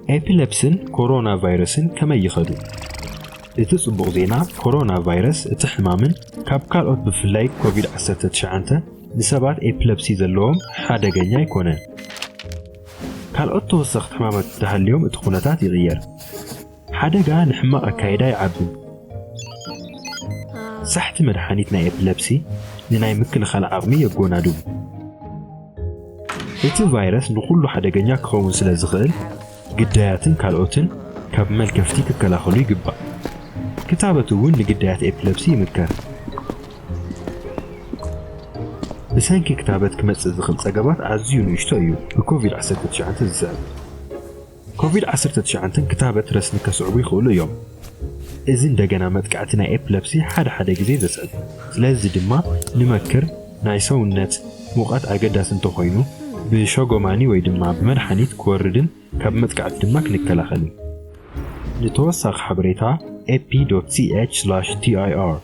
ኤፒለፕስን ኮሮና ቫይረስን ከመይ ይኸዱ? እቲ ጽቡቕ ዜና፣ ኮሮና ቫይረስ እቲ ሕማምን ካብ ካልኦት ብፍላይ ኮቪድ ዓሰርተ ትሽዓተ ንሰባት ኤፒለፕሲ ዘለዎም ሓደገኛ ኣይኮነን። ካልኦት ተወሰኽቲ ሕማማት እንተሃልዮም እቲ ኩነታት ይቕየር። ሓደጋ ንሕማቕ ኣካይዳ ይዓቢ። ሳሕቲ መድሓኒት ናይ ኤፒለፕሲ ንናይ ምክልኻል ዓቕሚ የጎናድቡ። እቲ ቫይረስ ንኹሉ ሓደገኛ ክኸውን ስለ ዝኽእል፣ ግዳያትን ካልኦትን ካብ መልከፍቲ ክከላኸሉ ይግባእ። ክታበት እውን ንግዳያት ኤፒለፕሲ ይምከር። ብሰንኪ ክታበት ክመጽእ ዝኽእል ጸገማት ኣዝዩ ንእሽቶ እዩ፣ ብኮቪድ ዓሰርተ ትሽዓተ ዝስዕብ። ኮቪድ ዓሰርተ ትሽዓተ ክታበት ረስኒ ከስዕቡ ይኽእሉ እዮም። እዚ እንደገና መጥቃዕቲ ናይ ኤፒለፕሲ ሓደ ሓደ ግዜ ዘስዕብ። ስለዚ ድማ ንመክር፣ ናይ ሰውነት ሙቐት ኣገዳሲ እንተኾይኑ ብሸጎማኒ ወይ ድማ ብመድሓኒት ክወርድን ካብ መጥቃዕቲ ድማ ክንከላኸልን። ንተወሳኺ ሓበሬታ ኤፒ ዶት ሲ ኤች ስላሽ ቲ ኣይ ኣር